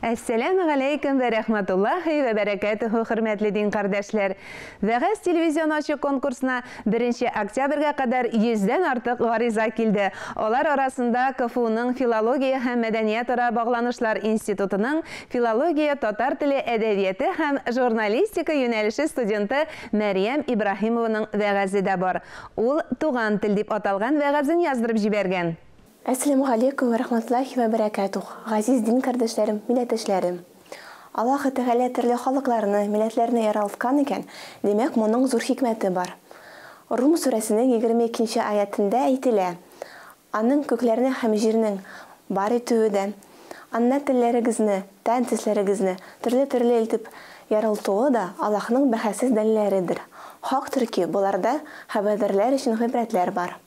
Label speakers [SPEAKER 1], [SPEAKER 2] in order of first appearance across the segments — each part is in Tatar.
[SPEAKER 1] Әссәләмү галәйкүм вә рәхмәтуллаһи вә бәрәкәтүһү, хөрмәтле дин кардәшләр! Вәгазь телевизион ачык конкурсына беренче октябрьгә кадәр йөздән артык гариза килде. Алар арасында КФУның Филология һәм мәдәниятара багланышлар институтының филология, татар теле, әдәбияте һәм журналистика юнәлеше студенты Мәрьям Ибраһимованың вәгазе дә бар. Ул Туган тел дип аталган вәгазен яздырып җибәргән.
[SPEAKER 2] Әссәләмүгаләйкүм вә рәхмәтуллаһи вә бәрәкәтүһ, газиз дин кардәшләрем, милләттәшләрем! Аллаһы Тәгалә төрле халыкларны, милләтләрне яралткан икән, димәк, моның зур хикмәте бар. Рум сүрәсенең 22 нче аятендә әйтелә, Аның күкләрне һәм җирнең бар итүе дә, анна телләрегезне, тән төсләрегезне төрле-төрле итеп яралтуы да Аллаһның бәһасез дәлилләредер. Хактыр ки, боларда хәбәрдарләр өчен гыйбрәтләр бар.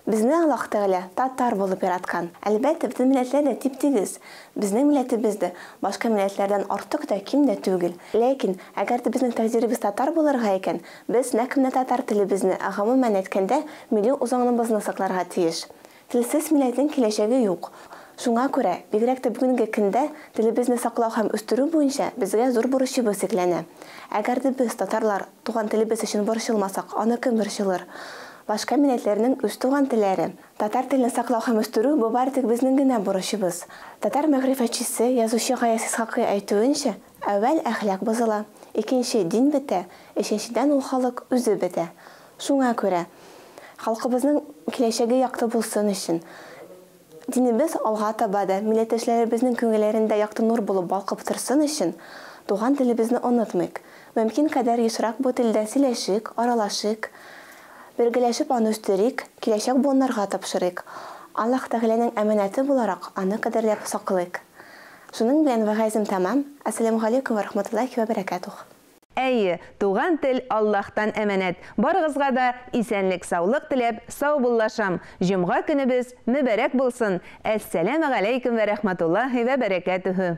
[SPEAKER 2] Безне Аллаһ Тәгалә татар булып яраткан. Әлбәттә, бөтен милләтләр дә тип-тигез. Безнең милләтебез дә башка милләтләрдән артык та, ким дә түгел. Ләкин, әгәр дә безнең тәкъдиребез татар булырга икән, без нәкъ менә татар телебезне, ә гомумән әйткәндә, милли үзаңныбызны сакларга тиеш. Телсез милләтнең киләчәге юк. Шуңа күрә, бигрәк тә бүгенге көндә, телебезне саклау һәм үстерү буенча безгә зур бурычыбыз йөкләнә. Әгәр дә без, татарлар, туган телебез өчен борчылмасак, аны кем борчылыр? Башка милләтләрнең үз туган телләре. Татар телен саклау һәм үстерү, бу бары тик безнең генә бурычыбыз. Татар мәгърифәтчесе, язучы Гаяз Исхакый әйтүенчә, әүвәл әхлак бозыла, икенче дин бетә, өченчедән ул халык үзе бетә. Шуңа күрә, халкыбызның киләчәге якты булсын өчен, динебез алга таба да милләттәшләребезнең күңелләрендә якты нур булып балкып торсын өчен, туган телебезне онытмыйк. Мөмкин кадәр ешрак бу телдә сөйләшик, аралашыйк, бергәләшеп аны үстерик, киләчәк буыннарга тапшырыйк. Аллаһ Тәгаләнең әманәте буларак, аны кадерләп саклыйк. Шуның белән вәгазем тәмам. Әссәламүгаләйкүм вә рахматуллаһи вә бәрәкәтүһ.
[SPEAKER 1] Әйе, туган тел Аллаһтан әманәт. Барыгызга да исәнлек-саулык теләп, саубуллашам. Җомга көнебез мөбарәк булсын! Әссәләмегаләйкүм вә рәхмәтуллаһи вә бәрәкәтүһү!